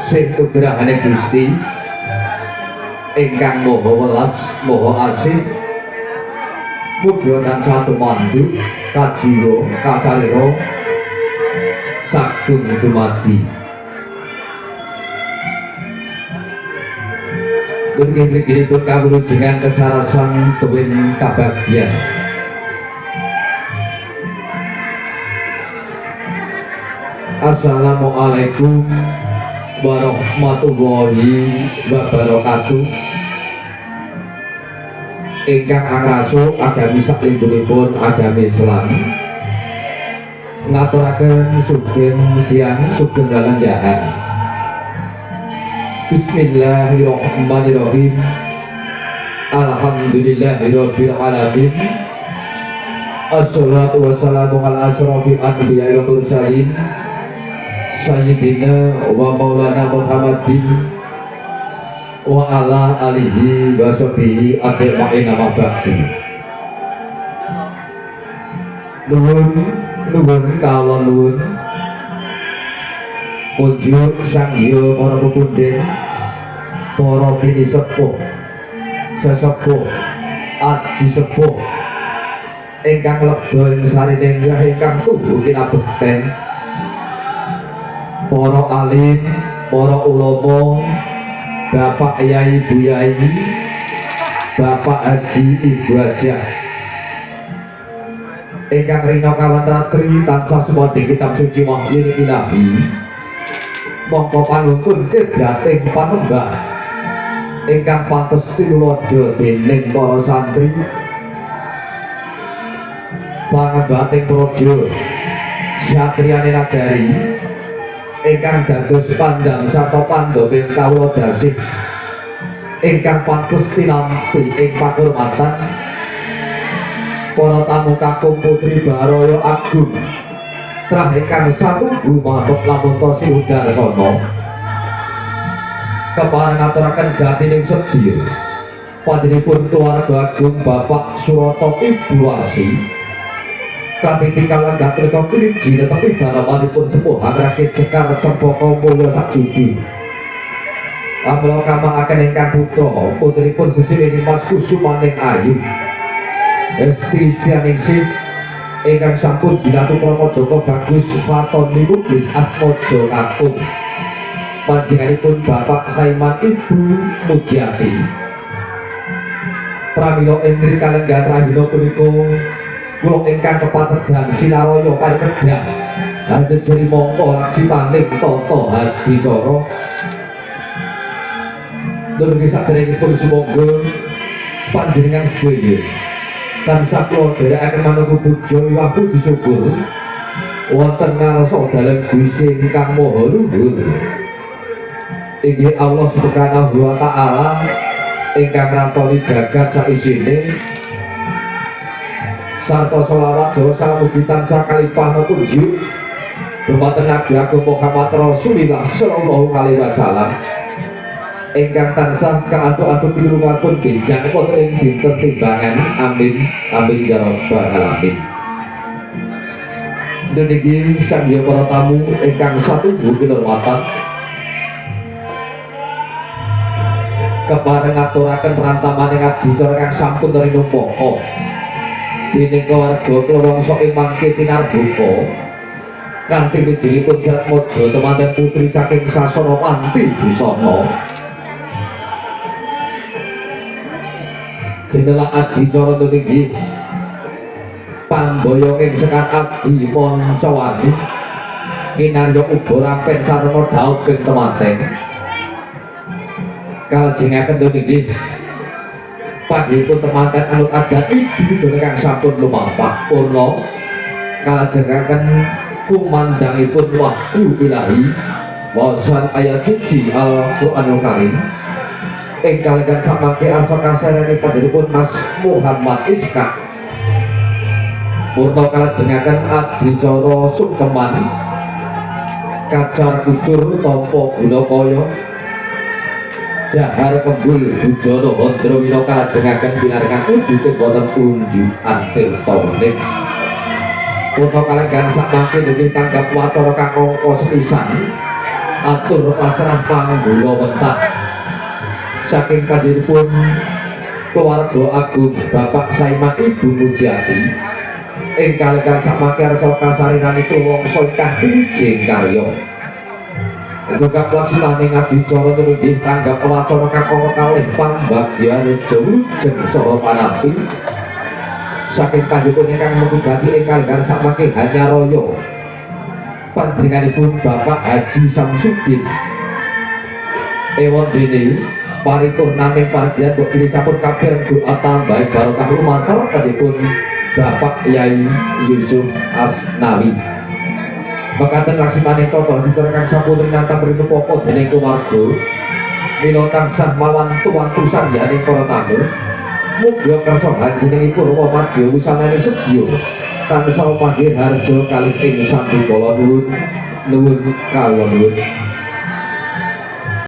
Sing nugrahane Gusti ingkang Maha Welas Maha Asih mugi tansah tumandu kajiwa kasalira sagung dumadi. Mliginipun kawulujengan kesarasan tuwin kabagyan. Assalamualaikum warahmatullahi wabarakatuh. Ingkang angraso agami saklintunipun agami Islam ngaturaken sugeng siang sugeng kalenggahan. Bismillahirrahmanirrahim. Alhamdulillahirabbil alamin. Assalatu wassalamu ala asyrafil anbiya'i wal mursalin sayyidina wa maulana Muhammadin wa ala alihi wa sahbihi ajma'in, amma ba'du. Nuwun nuwun kawula nuwun kunjuk sang hyang para pepundhen, para pinisepuh, sesepuh, aji sepuh ingkang lebda ing sarining ingkang tuhu kinabekten, para alim, para ulama, Bapak Yai, Bu Yai, Bapak Haji, Ibu Hajah ingkang rina kawan ratri tansah sumandhing kitab suci wahyu ilahi. Mongko panuntun kibrating panembah ingkang pantes tinuladha dening para santri pangembating praja satriyane nagari ingkang dados pandang sarta pandhawing kawula dasih ingkang pantes tinampi ing pakurmatan para tamu kakung putri Baraya Agung trah ingkang satunggu manut lamun tosi udarsana kepareng ngaturaken gatining sedya panjenenganipun keluarga agung Bapak Surata Ibu Warsi kanthi kalenggah trika kiniji tetepi daramanipun sepuh rakit Sekar Cempaka Mulya Sajudi amla kamakaken ingkang putra putripun Susiweni Mas Kusumaning Ayu Esti Sianingsih ingkang sampun jinatu krama Joko Bagus Fatoni Lubis Atmojo Kakung panjenenganipun Bapak Saiman Ibu Mujiati. Pramila ing kalenggahan rahina punika kula ingkang kepategan sinaraya parikedhah hanjejeri mongko laksitaning tata adicara nurgi saderengipun sumangga panjenengan sedaya tansah kula dherekaken manunggu puja miwah puji syukur wonten ngarsa dalem Gusti ingkang Maha Luhur inggih Allah Subhanahu wa taala ingkang ngrantoni jagat saisine sarta selawat dosa mugi tansah kalipah kunjuk dumateng Nabi Agung Muhammad Rasulillah sallallahu alaihi wasallam ingkang tansah kaantuk-antuk pitulunganipun benjang wonten ing dinten timbangan. Amin amin ya rabbal alamin. Niki sang para tamu ingkang satunggu kinurmatan kepareng ngaturaken rantamane adicara kang sampun rinumpaka dening keluarga klawangsa ing mangke tinarbuka kanthi wijilipun Jatmojo temanten putri saking sasana Panti Busana. Dinelak adicara niki pamboyonging Sekar Adi Poncowati kinarya uga rapen sarana dhaup ing temanten kalajengaken niki panggihipun temanten anut adat ibu kang sampun lumampah purna kalajengaken kumandhangipun wahyu ilahi waosan ayat suci Al-Qur'anul Karim ing kalenggan samangke arsa kasarenipun panjenenganipun Mas Muhammad Iskak purna kalajengaken adicara sungkeman kacar kucur tampa gula kaya dahar kembul bujana Handrawina kalajengaken pinaringan wujuding wonten unjukan tirta. Purna kalenggan samangke niki tanggap wacara kang angka sepisan Atur pasrah panggula wentah saking panjenenganipun keluarga agung Bapak Saiman Ibu Mujiati ing kalenggan sakmangke arsa kasarinanipun wangsa ingkang trijing karya. Dongkap laksananing adicara tuminggih tanggap wacana kakara kalih pambagyan reja wilujeng saha panampi saking panjenengan ingkang mengugati ing kalenggan sakmangke hanya raya panjenenganipun Bapak Haji Samsudin. Ewon dene paripurnaning pargian mbok bilih sampun kabeh doa tambahi barokah lumantar panjenenganipun Bapak Yai Yusuf Asnawi. Mekaten laksananing tata adicara kang sampun rinantam rinupaka dening keluarga mila tansah mawantu-wantu sangyaning para tamu. Mugia kersa hanjenengipun Rama madya wusananing sedya tansah panggih harja kalis ing sambikala. Nuwun nuwun kawula nuwun.